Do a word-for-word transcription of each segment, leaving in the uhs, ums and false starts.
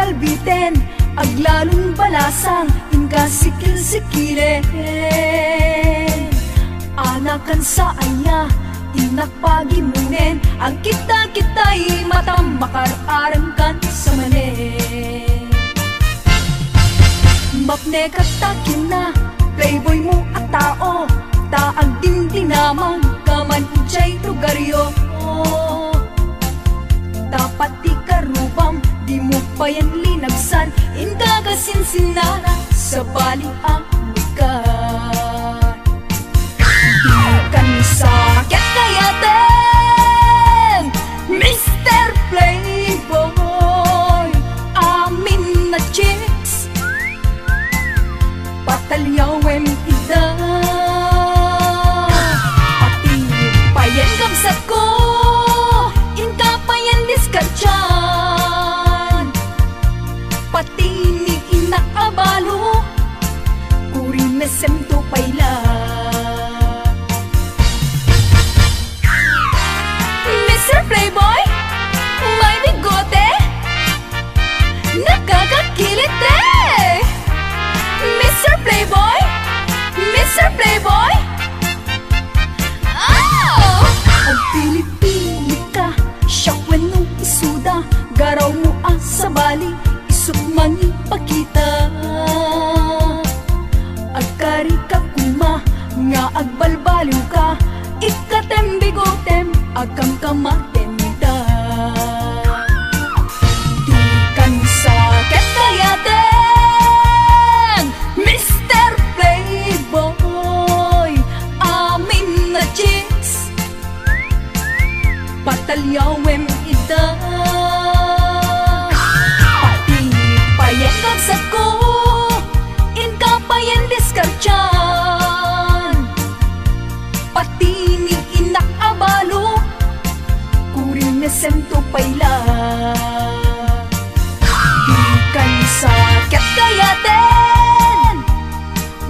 Albiten, aglalon balasang, inka sikil-sikilen. Anakan sa aya, innak pagimonen, agkita-kitay matam makar-arem kan sa manen. Mapnek a ta kinna, playboy mo a tao, ta agdindinamag ka man idiay lugaryo. Ta pati karubam, dimo payen linagsan, inka kasinsinara, sabali a lugar. Dikan sa ket kayaten, Mister Playboy, amin a chicks, pataliawem ida. Pati payen kabsatko, inka payen diskartian. Pati ni innak a balo, kuri mesem to pay la. Mister Playboy, may bigote? Nakakakilit eh! Mister Playboy, Mister Playboy, oh! Agpili-pili ka, siak wenno isuda, garaw mo a sabali, isut mangipakita. Agkari ka koma nga agbalbaliw ka, ikkatem bigotem, agkamkamatem ita. Dikan sa ket kayaten, Mister Playboy, amin a chicks, pataliawem ida. Pati payen kabsatko, inka payen diskartian. Pati ni innak a balo, kuri mesem to pay la. Dikan sa ket kayaten,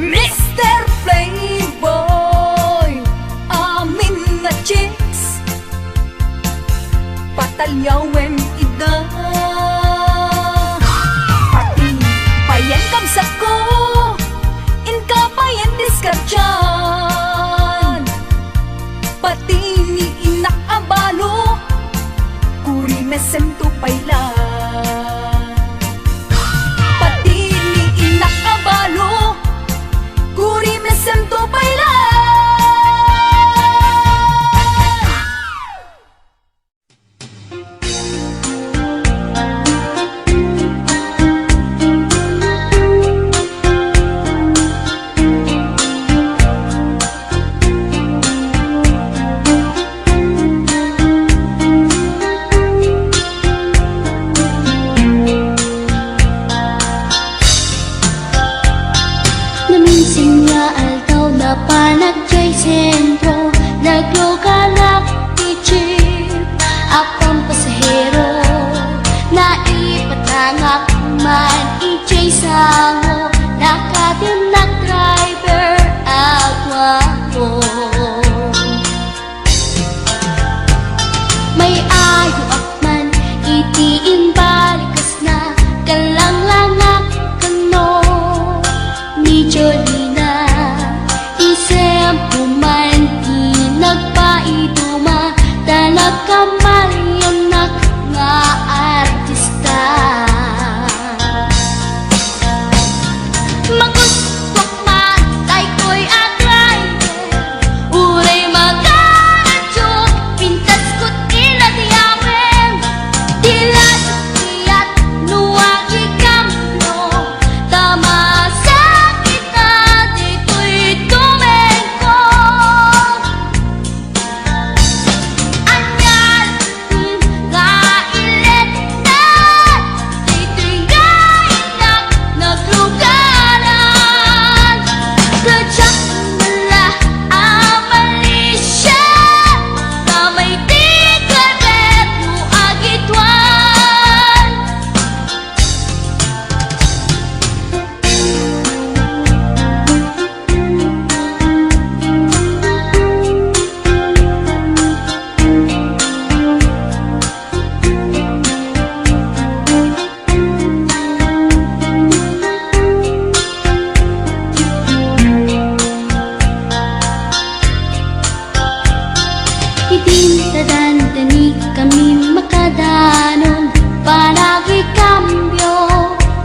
Mister Playboy, amin a chicks, pataliawem ida. Pati payen kabsatko, inka payen diskartian. Pati ni innak a balo, kuri mesem to pay la. Pati ni innak a balo, kuri mesem to pay la. Naminsan nga aldaw, da Idin ta dandani kami makadanon, panagikambio,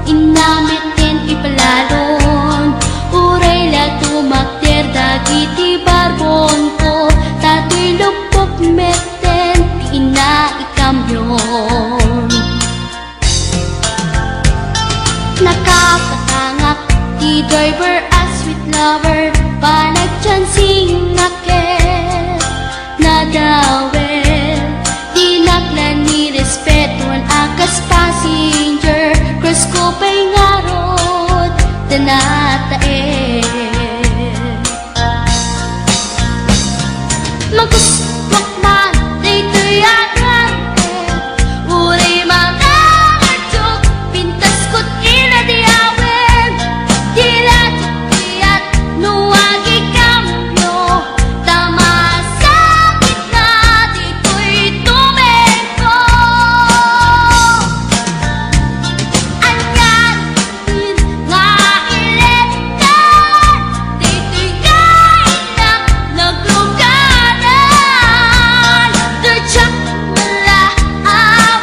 inna met ken ipalalon. Uray la tumakder dagiti barbonko, daytoy luppok metten ti inna ikambion. Nakapatangak ti driver a sweet lover, panagchancing a ket nadawel. Dinak la ni respetuan a kas passenger, cruise ko pay ngarud, danataen. Magustuak man daytoy a driver, uray mangadyok, pintas ket inadiawen. Di la diak no agikambio, ta masakit nga ditoy tumengko. Ania nga iletan, ditoy nga innak nagluganan. Diak met la a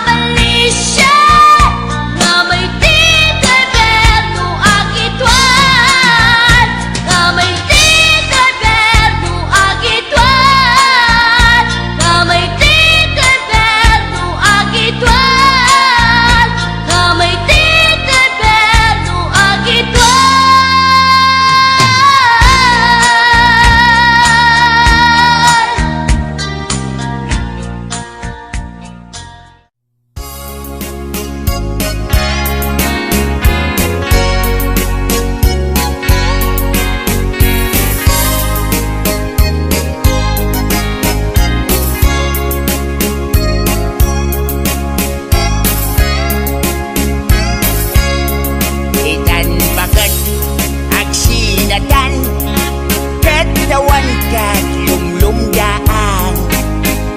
malisian, nga may ti driver no agituan, nga may ti driver no agituan, nga may ti driver no agituan. Nga may ti driver no agituan. Itan baket agsinatan, ket awan ket lumlumdaan.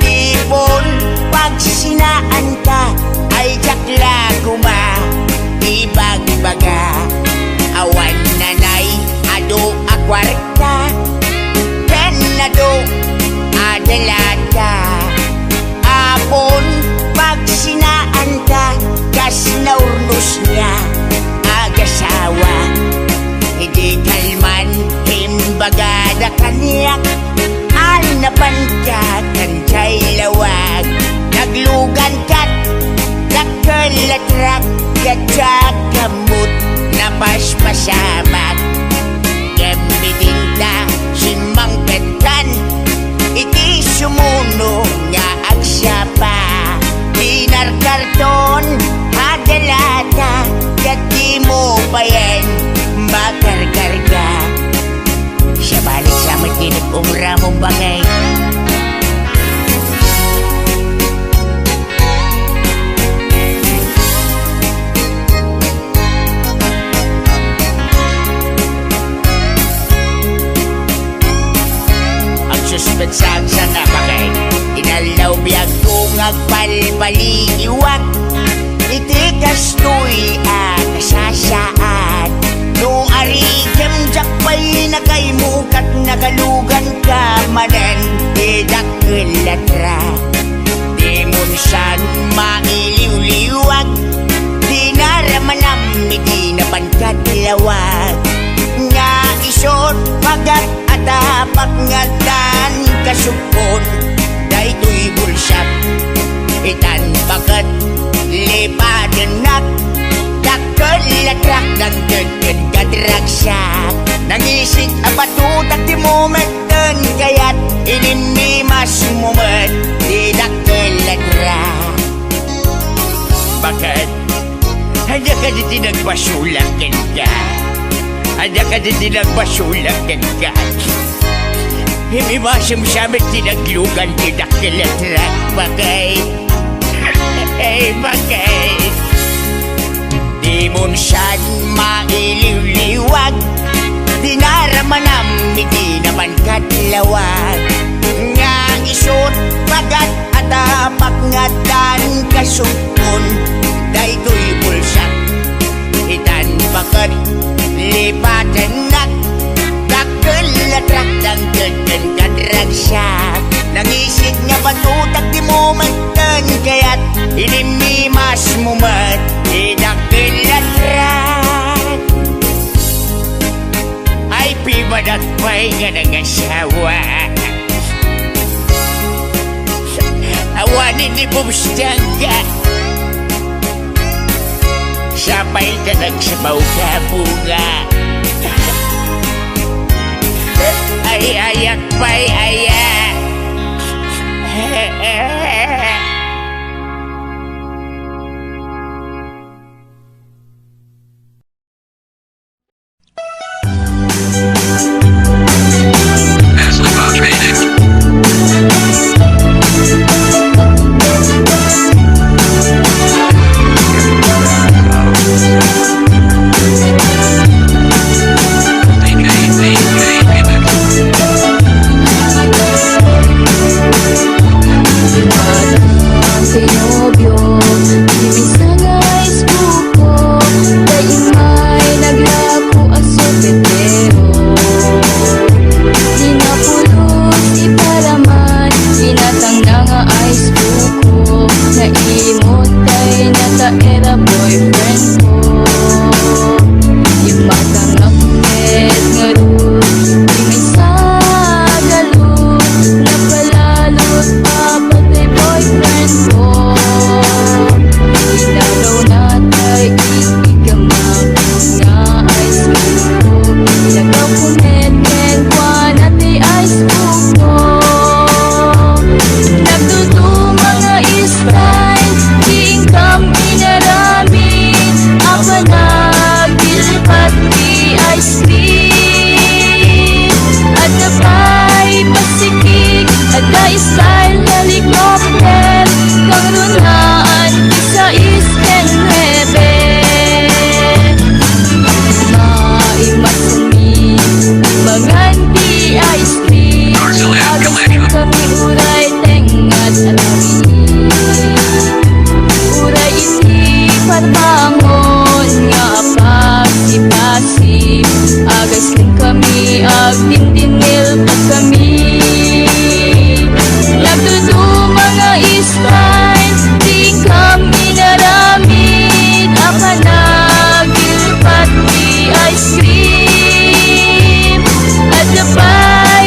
Ipon pagsinaanka, ay diak la koma ibagbaga. Awan nanay adu a kuarta, ken adu a dalata. Apon, pagsinaanka kas naurnos nga agasawa. Idi kalman, imbagada kaniak, a napanka kan jay lawag. Naglugankat, dakkel a truck, ket diak ammot napaspasamak. Ngem idinta simmangpetkan iti sumuno nga agsapa. Dinarkarton a dalata, ket dimo payen makarkarga. Siya balik sa met ti nag-umramong bangay. Agsuspetsak sana bakay. Inaldaw biagko nga agbalbaliiwak iti kastoy a kasasaad. No arigem diak pay nakaymo ket nagaluganka manen ti dakkel a truck. Dimon san mailiwliwag, dinaramanam iti napankad lawag. Nga isut pagat a tapak nga addan kasugpon daytoy bulsak. Itan baket lipatennak, dakkel a truck dangted ken kadragsak. Nangisig a patutak ti mumet ken kayat, inimmimasmo met ti dakkel a truck. Baket, adda kadi ti nagbasolak kenka? Adda kadi ti nagbasolak kenka? Immimasem sa met ti naglugan ti dakkel a truck, baket. Ay, baket. Dimon san mailiwliwag, dinaramanam iti napankad lawag. Nga isut pagat a tapak nga addan kasugpon daytoy bulsak. Itan baket lipatennak, dakkel a truck dangted ken kadragsak. Nangisig nga Inimmimasmo met ti dakkel a trak. Ay, pibadak pay nga nagasawa. Awanen ni Bobs Tiangga. Sapay ta nagsabaw ka, bunga. Ay, ayak pay, aya. Sinobyo, imbis nga ice kuko, daydi pay naglako a sopetero. Di napulos ti paraman, binatangna nga ice kuko, naimot dayta era boyfriend ko. Immata nga pumet ngarud, di maisagalut, napalalot a patay boyfriend ko. Inagaw na tay ipigamak nga ice kuko. Inagaw ko met kenkuana ti ice kuko. Nagduduma nga style, di inkam inaramid, a panagbilpat ti ice cream. Adda pay pasikig, adda style helicopter, kangrunaan ti sais ken nuebe. Maimasanmi, mangan ti ice cream, agas kami uray tengnga a lami. Uray iti parbangon nga apasipasip, agas kami agdindinngel kadkami. Nagduduma nga style, di inkam inaramid, a panagbilpat ti ice cream. Adda pay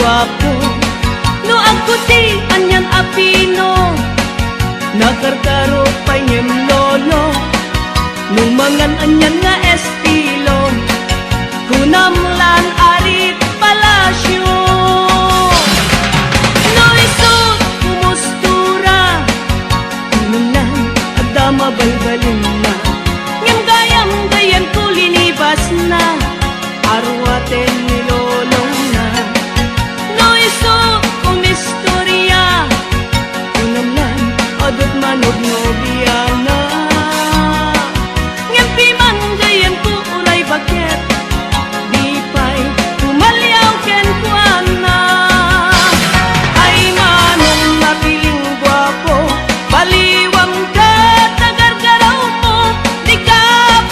Apo, no agko ti anian a pino, nakarkarok pay ngem lolo, no mangan anian nga estilo, kunam lan arit palasyo. No isu kumustura, kunam lan adda mabalbalinna, ngem gayam, gayyemko linibasna. Aruaten ni lolongna. No isu umistoria, kunam lan, adut manobnobiana. Ngem piman gayyemko uray baket, di pay tumaliaw kenkuana. Ay manong napiling guapo, baliwam ket nagargarawmo, dika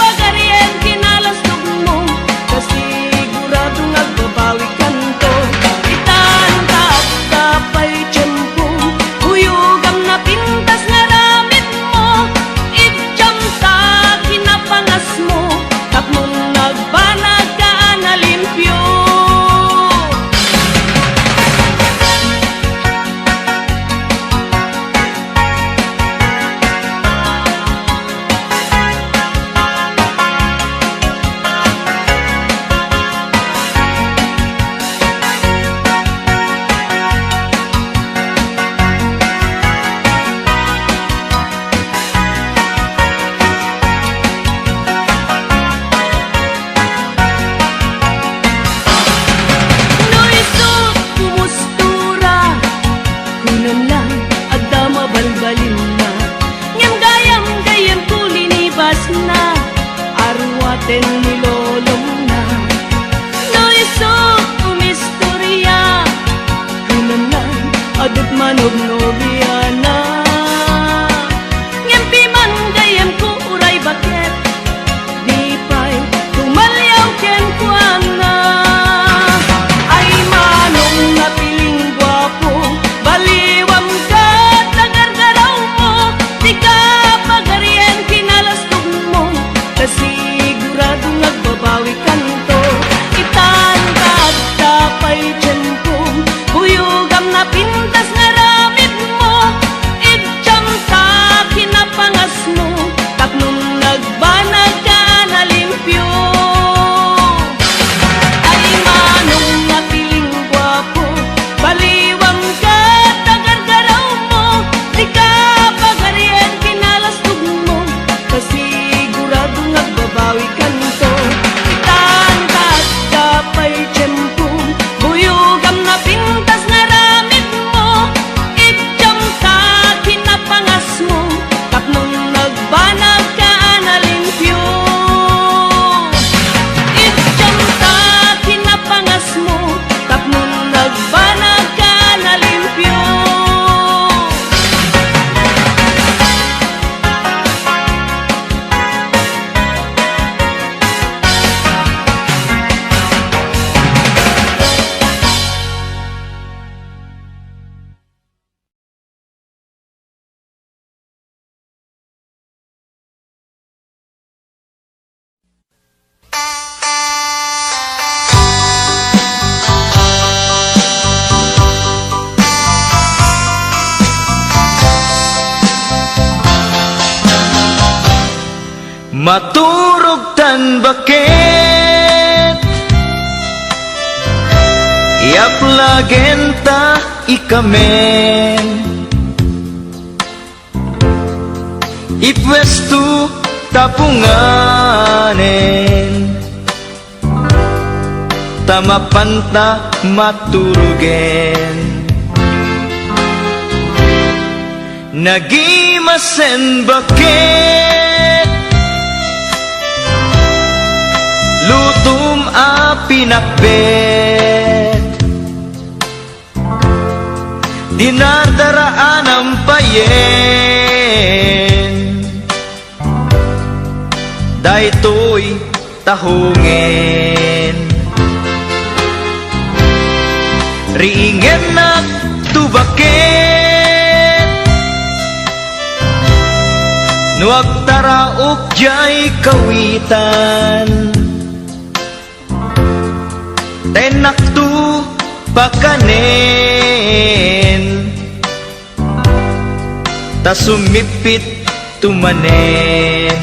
pagarien kinalastogmo, ta sigurado nga agbabawikanto. Itan ta adda pay tiempo, kuyogam napintas nga aramidmo, idiam ta kinapangasmo, tapno nagbanag ka a nalimpio. No isu kumustura, kunam lan, adda mabalbalinna. Ngem gayam, gayyemko linibasna, aruaten ni lolongna. No isu umistoria, kunam lan, adut manobnobiana. Ngem piman gayyemko uray baket, di pay tumaliaw kenkuana. Ay manong napiling guapo, baliwam ket nagargarawmo, dika pagarien kinalastogmo, ta sigurado nga agbabawikanto. Itan ta adda pay tiempo, kuyogam napintas nga aramidmo, idiam ta kinapangasmo, tapno nagbanag ka a nalimpio. Ay manong napiling guapo, baliwam ket nagargarawmo, dika pagarien kinalastogmo, ta sigurado nga agbabawikanto. Itan ta adda pay tiempo, kuyogam napintas nga aramidmo, idiam ta kinapangasmo, tapno nagbanag ka a nalimpio. Idiam ta kinapangasmo, tapno nagbanag ka a nalimpio. Maturog tan baket, iyaplagen ta ikamen. Ipuesto ta punganen, ta mapanta maturogen. Nagimasen baket, lutom a pinakbet. Dinardaraan payen daytoy tahongen. Riingennak tubaket no agtaraok diay kawitan. Tennakto pakanen, ta sumippit to manen.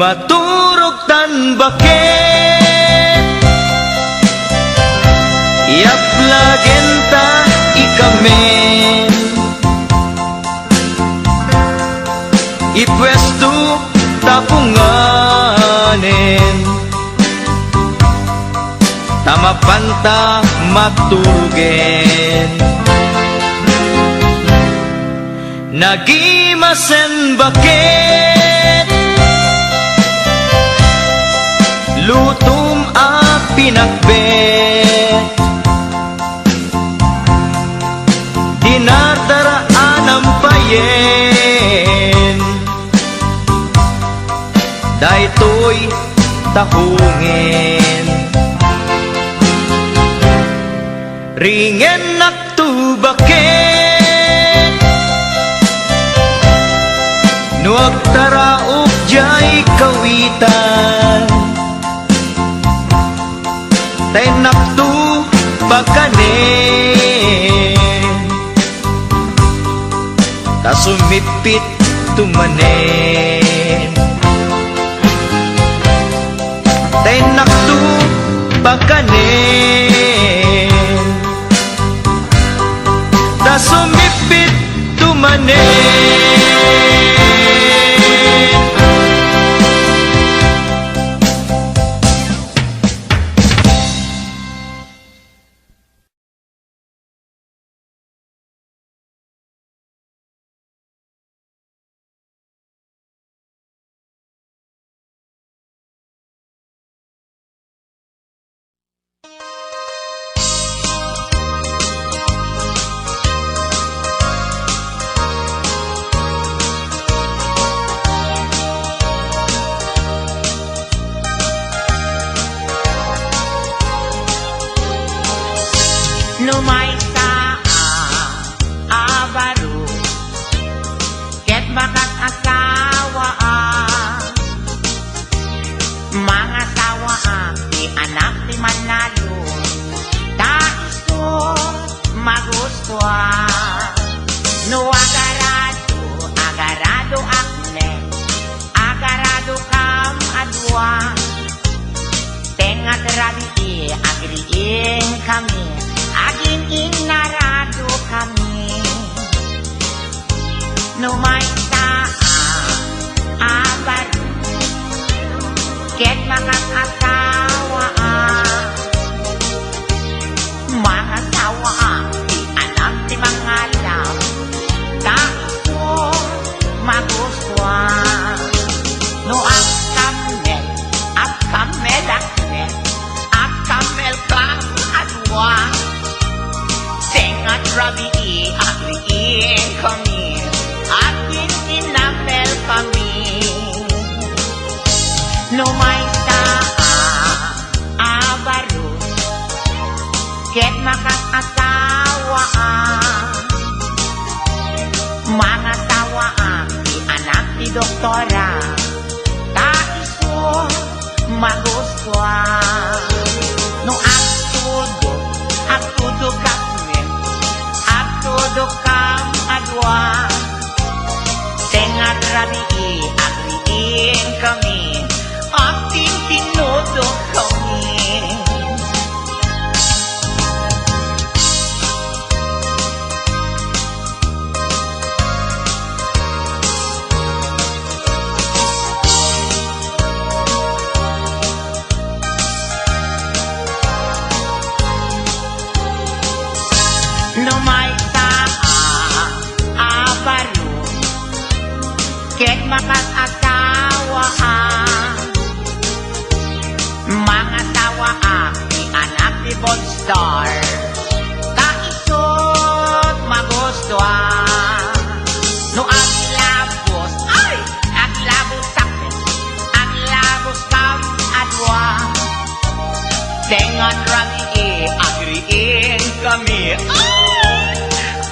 Maturog tan baket, iyaplagen ta ikamen. Ipuesto ta punganen, ta mapanta maturogen. Nagimasen baket, lutom a pinakbet, dinardara a nampayen, daytoy tahongen. Ringennak to baket, no agtaraok diay kawitan. Tayennak to pakanen, ta sumippit to manen. Tayennak to pakanen, ta sumippit to manen. No maysa a, a baro, ket makaasawaak, mangasawaak ti anak ti mannalon, ta isu magustuak. No agarado, agaradoak met, agaradokam a dua. Tengnga ti rabii, agriingkami, agin-innaradokami. No maysa a, a baro, ket makaasawaak, mangasawaak ti anak ti mangalap, ta isu magustuak. No agkammel, agkammelak met, agkammelkam a dua. Tengnga ti rabii, agriingkami, agin-innammelkami. No maysa a, a baro, ket makaasawaak, mangasawaak ti anak ti doktora, ta isu magustuak. No agtudok, agtudokak met, agtudokam a dua. Tengnga ti rabii, agriingkami, agtintinnudokami. No maysa a, a baro, ket makaasawaak, mangasawaak ti anak ti Bonstar, ta isu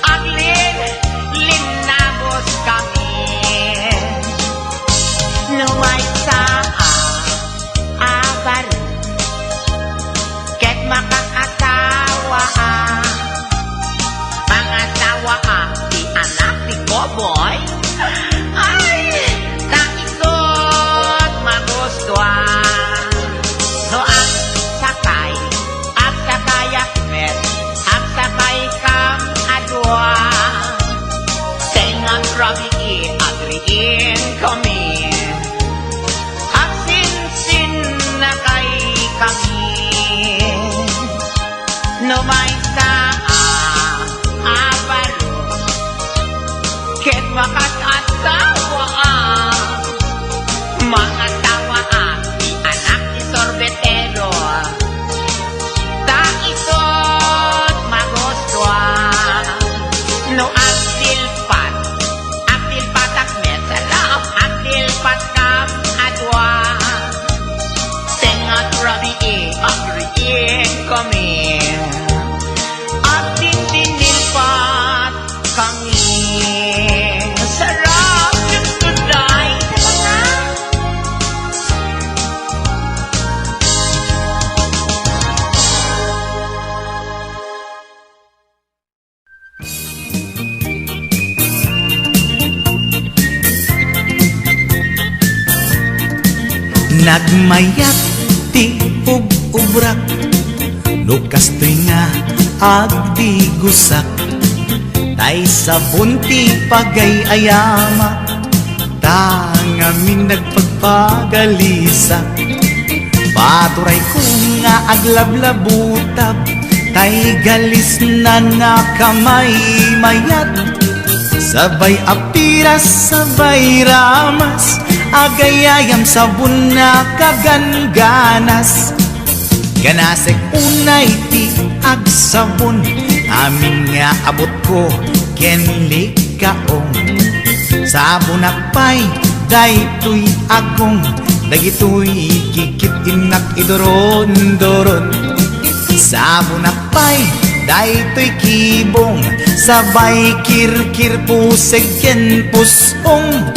Aglin, linnagos kami. No maysa a, a baro, ket makaasawa a, mangasawa a ti anak ti Koboy. Ay, ta isut' magustuan. No agsakay, agsakayak met, agsakaykam a dua. Tengnga rabii, agriing kami. Agsinsinnakay kami. No maysa a, a baro, ket makaasawa a, mangasawa a ti anak ti sorbetero. Ta isut' magustuan. No agsilpat, agsilpatak met, agsilpatkam a dua. Tengnga rabii, agriing kami. Agdindinilpat kami. Sarap, Diyos ko, day. Talaga? Nagmayat ti ub-ubrak, no kastoy nga agdigosak, tay sabon ti pagay-ayamak. Ta ngamin nagpagpagalisak, paturayko nga aglablabutab, tay galisnan a kamaymayat. Sabay a piras, sabay ramas, agayayam sabon a kagangganas. Ganasek unay ti agsabon, amin nga abutko ken likaong. Sabonak pay daytoy agong, dagitoy kikit-innak iduron-duron. Sabonak pay daytoy kibong, sabay kirkir, puseg ken pusong.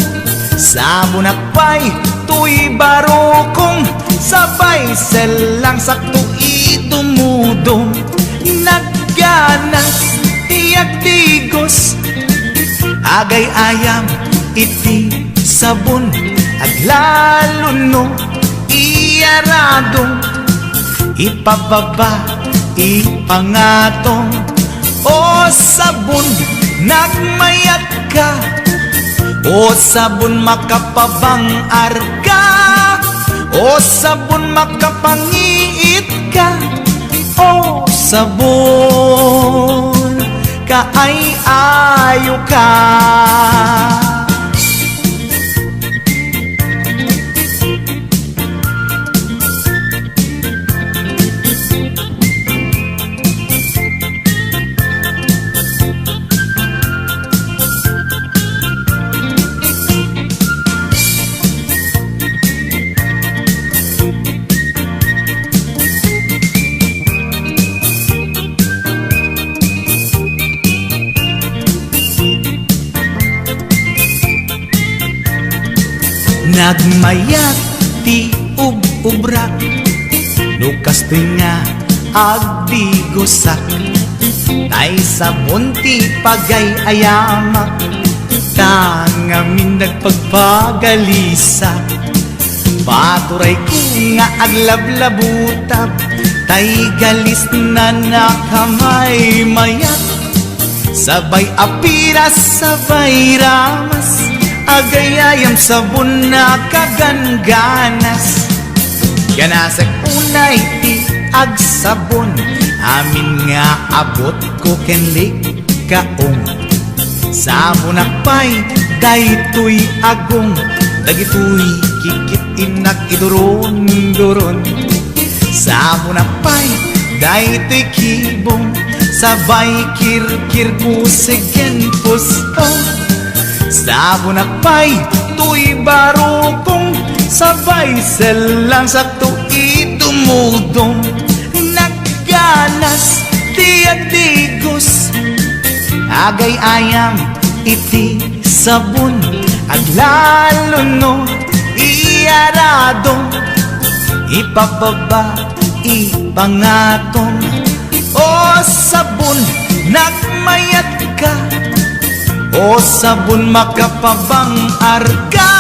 Sabonak pay toy barukong, sabay sellang sakto idumudom. Nagganas ti agdigos, agay-ayam iti sabon, aglalo no iyaradong, ipababa, ipangatong. O sabon, nagmayatka. O sabon, makapabangarka. O sabon, makapangiitka. O sabon, kaay-ayoka. Nagmayat ti ub-ubrak, no kastoy nga agdigosak, tay sabon ti pagay-ayamak, ta ngamin nagpagpagalisak. Paturayko nga aglablabutab, tay galisnan a kamaymayat. Sabay a piras, sabay ramas, agayayam sabon a kagangganas. Ganasek unay ti agsabon, amin nga abutko ken likaong. Sabonak pay daytoy agong, dagitoy kikit-innak iduron-duron. Sabonak pay daytoy kibong, sabay kirkir, puseg ken pusong. Sabonak pay toy barukong, sabay sellang sakto idumudom. Nagganas Ti agdigos, agay-ayam iti sabon, aglalo no iyaradom, ipababa, ipangatom. O sabon, nagmayatka. O sabon, makapabang-arka.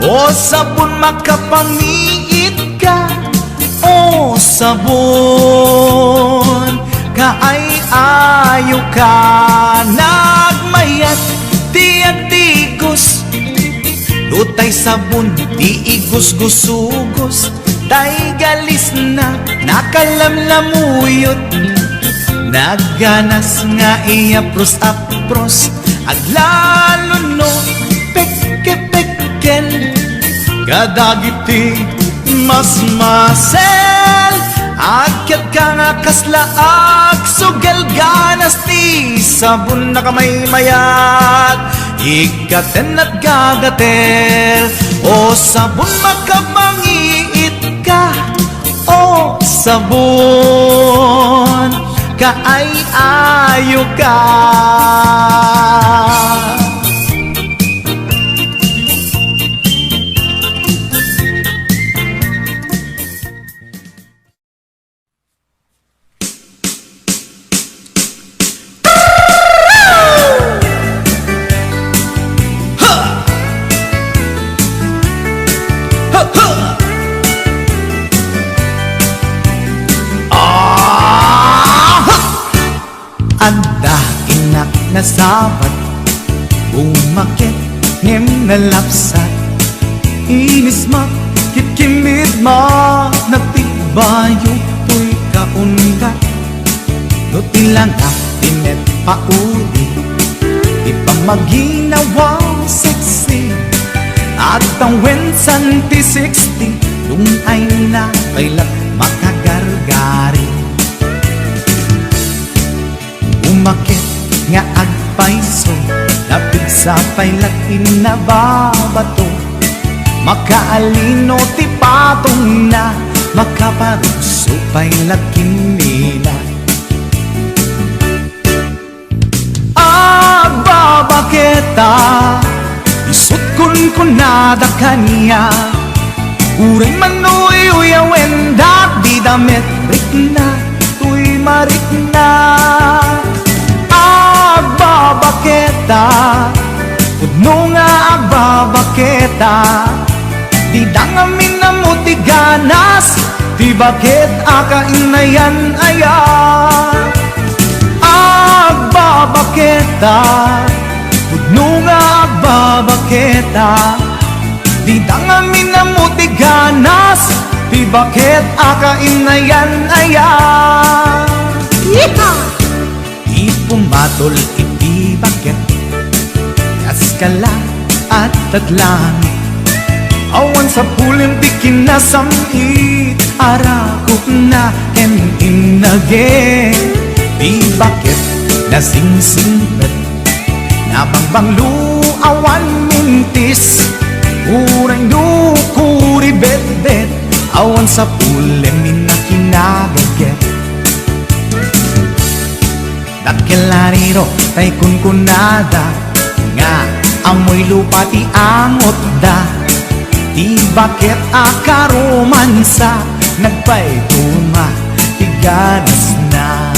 O sabon, makapangiitka. O sabon, kaay-ayoka, nagmayat ti agdigos. Nutay sabon ti igusgusugos, tay galisna nakalamlamuyot. Nagganas nga iyapros-apros, aglalo no pekke-pekkel. Kadagiti masmasel, agyatka nga kasla agsugal, ganas ti sabon nakamaymayat, iggaten at gagatel. O sabon, makapangiit ka. O sabon, kaay-ayoka. Adda innak nasabat, bumaket ngem nalapsat. Inismak ket kinmidma, nagtibayo toy kaundat. No ti langak ti met pauli, ti pammaginawa sexy. Agtawen santi sixty, dungayna pay la makagargari. Umaket nga agpayso, napigsa pay la ti nababato. Makaalino ti patongna, makaparugso pay la kinmina. Agbabaketa, isut' kunkunada kaniak. Uray man no uyuyawen, dagiti damit rikna, toy marikna. Agbabaketa, pudno nga agbabaketa, dida ngamin ammo ti ganas, ti baket a kainayan aya. Agbabaketa, pudno nga agbabaketa, dida ngamin ammo ti ganas, ti baket a kainayan aya. Yeehaw! Ti pumatol iti baket, kas kala at tatlangit. Awan sapulem ti kinasam-it, arakupna ken innagek. Ti baket nasingsingbet, nabangbanglo, awan mintis. Uray no kuribetbet, awan sapulem inna kinageket. Dakkel a riro tay kunkunada, nga ammoy lupa ti angotda. Ti baket a karomansa, nagpayduma ti ganasna.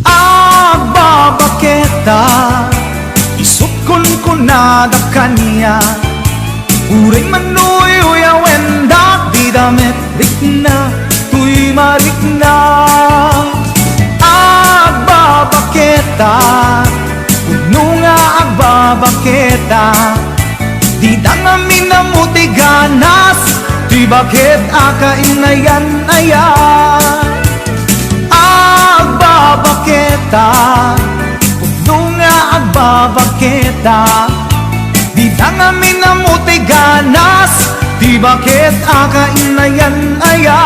Agbabaketa, isut' kunkunada kaniak. Uray man no uyuyawen, dagiti damit rikna, toy marikna. Agbabaketa, pudno nga agbabaketa, dida ngamin ammo ti ganas, ti baket a kainayan aya. Agbabaketa, pudno nga agbabaketa, dida ngamin ammo ti ganas, ti baket a kainayan aya.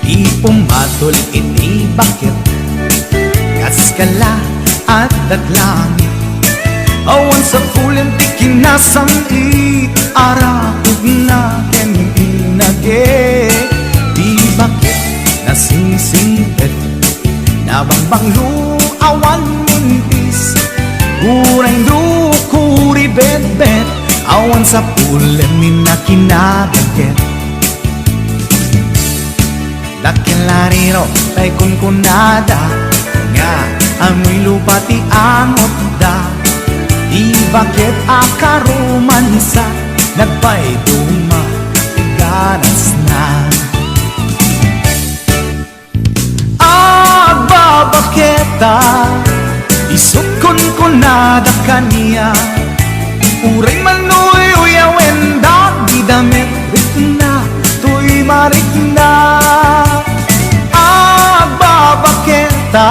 Ti pumatul iti baket, kas kala, adda langit. Awan sapulem ti kinasam-it, arakupna ken innaget. Ti baket nasingsingpet, nabangbanglo, awan mintis. Uray dukuri betbet, awan sapulem ni nakinabaget. Dakkel a riro tay kunkunada nga amoy lupa ti angotda. Ti baket a karomansa, nagpayduma ti ganasna. Agbabaketa, isut' kunkunada kaniak. Uray man uyuyawen dagiti damet, rikna toy marikna. Agbabaketa,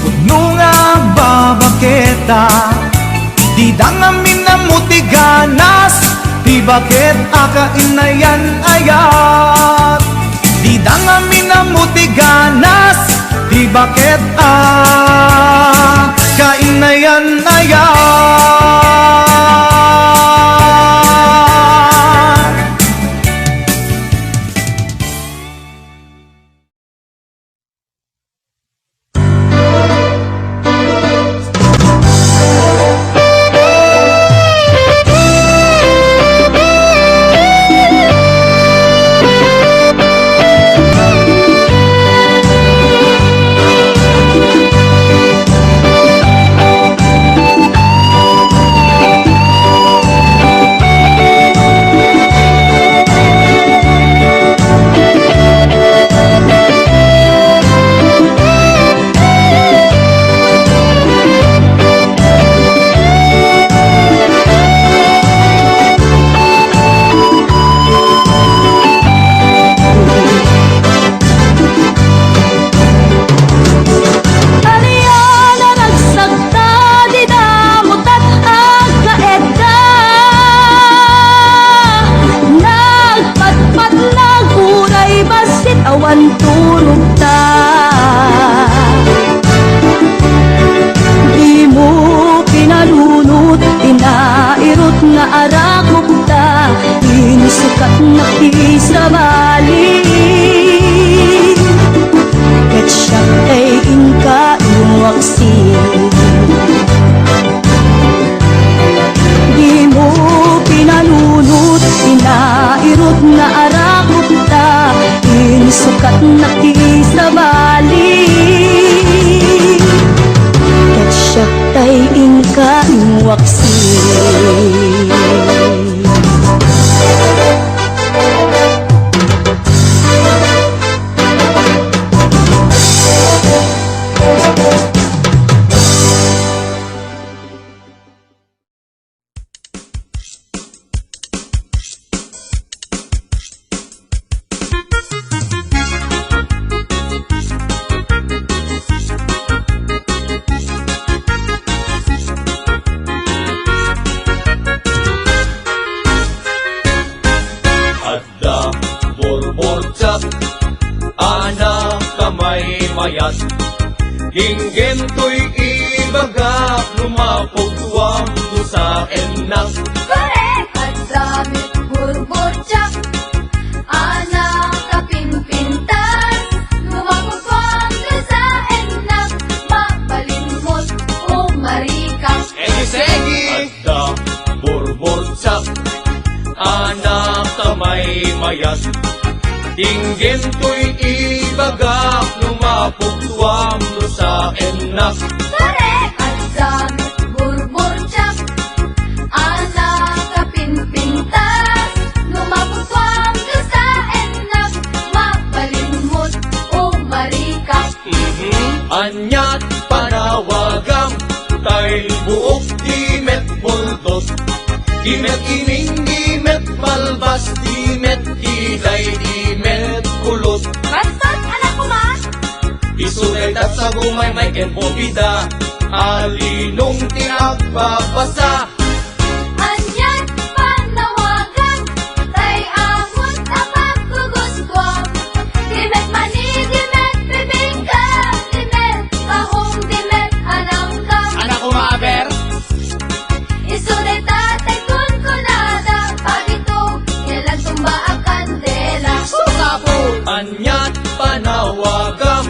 pudno nga agbabaketa. Dida ngamin ammo ti ganas, ti baket a kainayan-ayat. Dida ngamin ammo ti ganas, ti baket a kainayan-ayat. Ania a nagsagta, dida met agkaedda. Nagpatpatlag uray bassit awan turogta. Dimo pinanunot ti nairut nga arakupta. Insukatnak ti sabali, ket siak tay inka inuaksi. Dimo pinanunot ti nairut nga arakupta, insukatnak ti sabali, ket siak tay inka inuaksi. Adda burburtiak a nakamaymayat. Ginggentoy ibagak, lumapogto amto sa ennak. Korek! Adda met burburtiak a nakapimpintas. Lumapogto amto sa ennak, mabalin met umarikak. Egi, segi! Adda burburtiak a nakamaymayat. Ginggentoy ibagak, lumapogto amto sa ennak. Korek! Adda met burburtiak a nakapimpintas. Lumapogto amto sa ennak, mabalin met umarikak. Mhm. Ania ti panawagam? Tay buok di met buldot, di met ining, di met balbas, di met kiday, di met kulot. Bastos, anak ko man! Isu dayta ti sagumaymay ken bobida, a linong ti agbabasa. Ania ti panawagam? Tay amon a paggugustuam. Di met Aniat panawagam,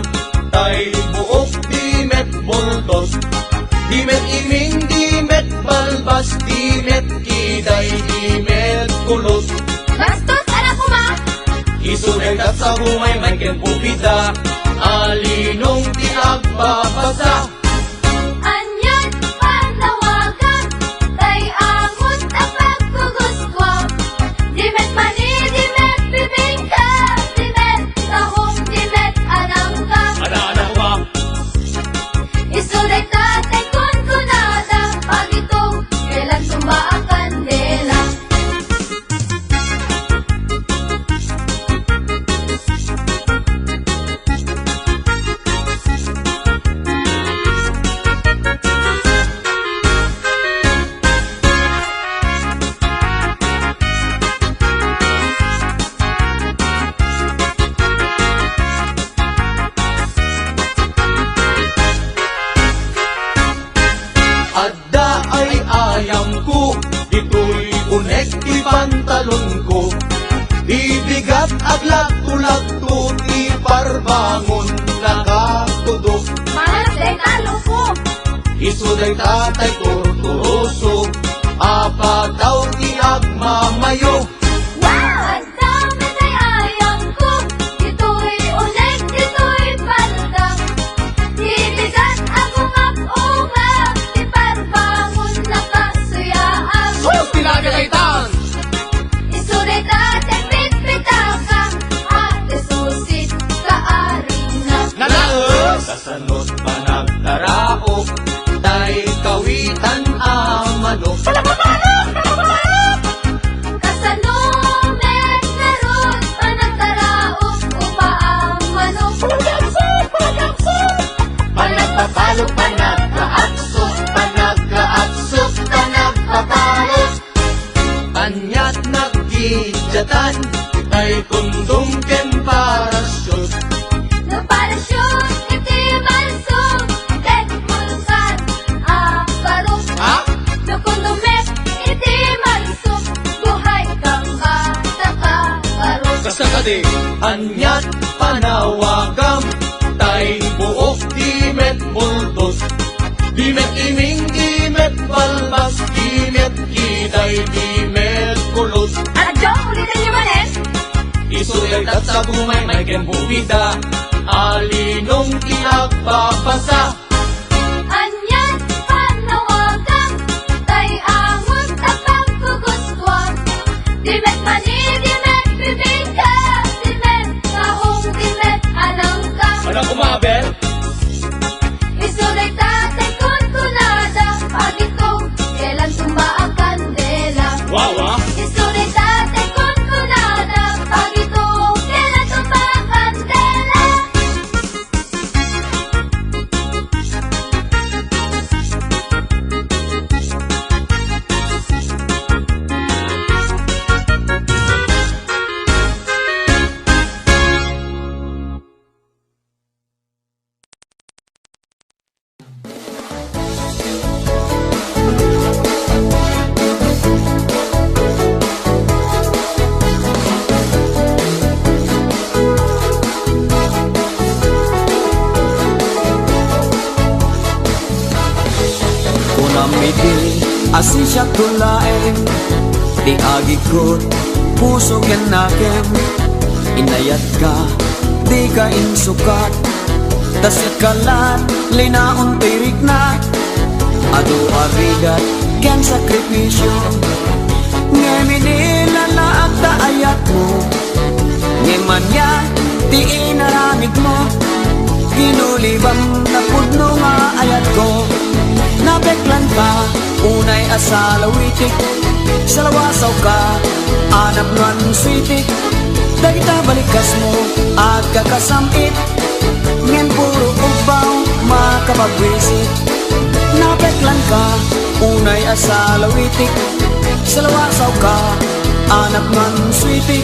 tay buok di met buldos, di met iming, di met balbas, di met kiday, di met kulos. Bastos, anak ko, ma! Isu dayta sa gumay, may ken pupida, alinong ti agbabasa. Aniat panawagam, tay angot a paggugustuam. Di met mani, di met bibingka, di met tahong, di met anangka. Ada, ada ko ba? Isu dayta tay kunkunada, pagitong kailan tumba a kandela. Adda ay ayamko, ditoy unek ti pantalonko. Ti bigat aglatto-latto, ti parbangon nakatudo. Malas dayta, loko. Isu dayta tay turturoso, apataw ti agmamayo. Wow! Dami tay ayamko, ditoy unek, ditoy palda. Ti bigat agungab-ungab, ti parbangon nakasuyaab. Sus, ti lagay daytan! Isu dayta ti pitpitakam, a ti susit kaarina. Nalaes! Kasano't panagtaraok, tay kawitan a manok. Kasano met ngarud panagtaraok, upa a manok? Panagpapalo, panagkaaksok, panagkaaksok, panagpapalo. Aniat naggidiatan, tay kondom ken parachute. No parachute iti malsuk, ket mulkar a barok. Ha? No kondom met iti malsuk, buhay kang bata ka barok. Kasta kadi? Aniat panawagam, tay buok di met buldos. Di met iming, di met balbas, di met kiday, di met kulos. Adyo, ulitin niyo manen. Isu dayta sa gumay, may ken bubida, alinong ti agbabasa. Aniat panawagam, tay angot a paggugustuam. Di met mani, di met bibingka, di met kaong, di met anangka. Ano, kumabel? Isu dayta tay kunkunada, pagitong kailan tumba a kandela. Wawa. Isu dayta tay kunkunada, pagitong kailan tumba a kandela. Kunam idi a siak laeng ti agikut puso ken nakem, inayatka, dika insukat, ta sika laeng linaon ti riknak. Adu a rigat ken sakripisio, ngem inilalaak ta ayatmo. Ngem ania ti inaramidmo? Kinulibam ta pudno nga ayatko. Napeklanka, unay a salawitik, salawasawka, a napnoan suitik. Dagita balikasmo, agkakasam-it, ngem puro ubbaw, makapagwisit. Napeklanka, unay a salawitik, salawasawka, a napnoan suitik.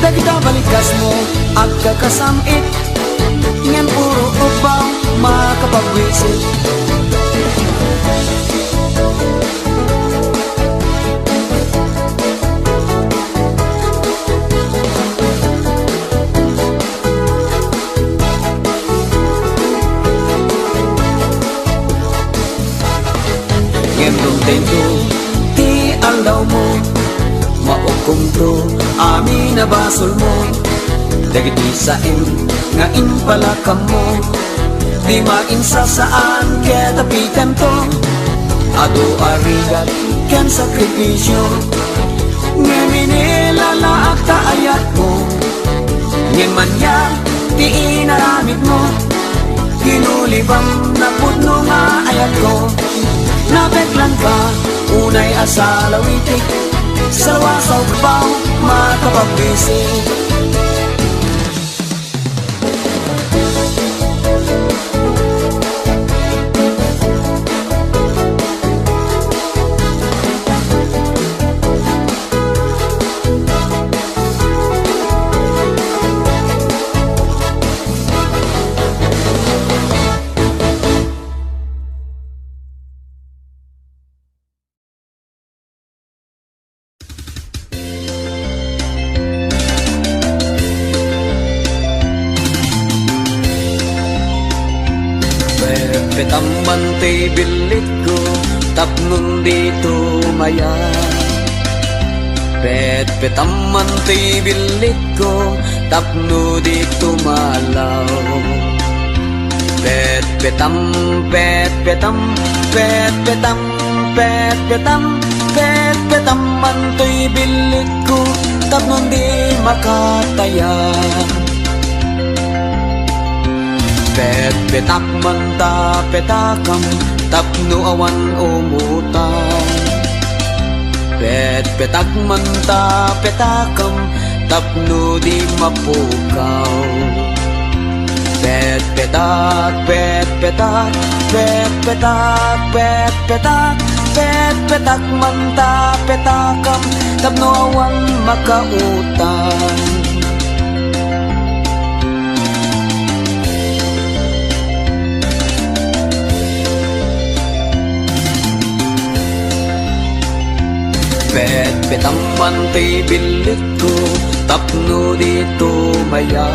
Dagita balikasmo, agkakasam-it, ngem puro ubbaw, makapagwisit. basolmo, dagiti saem nga impalakammo, di makinsasaan ket apitento. Adu a rigat ken sakripisio, ngem inilalaak ta ayatmo. Ngem ania ti inaramidmo? Kinulibam napudno nga ayatko. Napeklanka, unay a salawitik, salwasaw ka ba, makapagbisi. Petpetamman ti billitko tapno di tumaya. Petpetamman ti billitko tapno di tumalaw. Petpetam, petpetam, petpetam, petpetam, petpetamman ti billitko tapno di makataya. Petpetak man ta petakam tapno awan umutang. Petpetak man ta petakam tapno di mapukaw. Petpetak, petpetak, petpetak, petpetak, petpetak man ta petakam tapno awan makautang. Petpetamman ti billitko tapno di tumaya.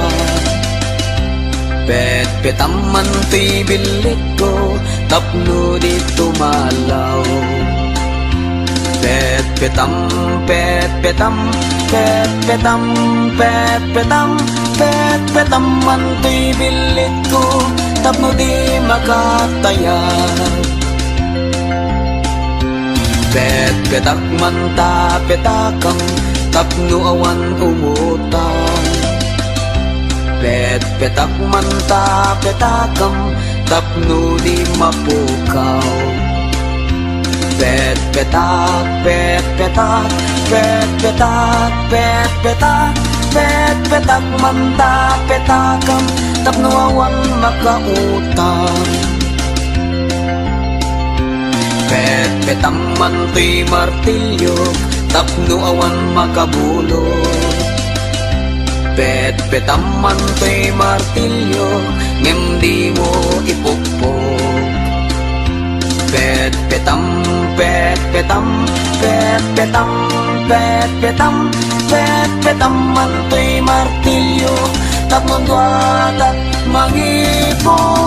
Petpetamman ti billitko tapno di tumalaw. Petpetam, petpetam, petpetam, petpetam, petpetamman ti billitko tapno di makataya. Petpetak man ta petakam tapno awan umutang. Petpetak man ta petakam tapno di mapukaw. Petpetak, petpetak, petpetak, petpetak, petpetak man ta petakam tapno awan makautang. Petpetamman ti martilyo tapno awan makabulog. Petpetamman ti martilyo ngem dimo ipukpok. Petpetam, petpetam, petpetam, petpetam, petpetamman ti martilyo tapno duadak mangipon.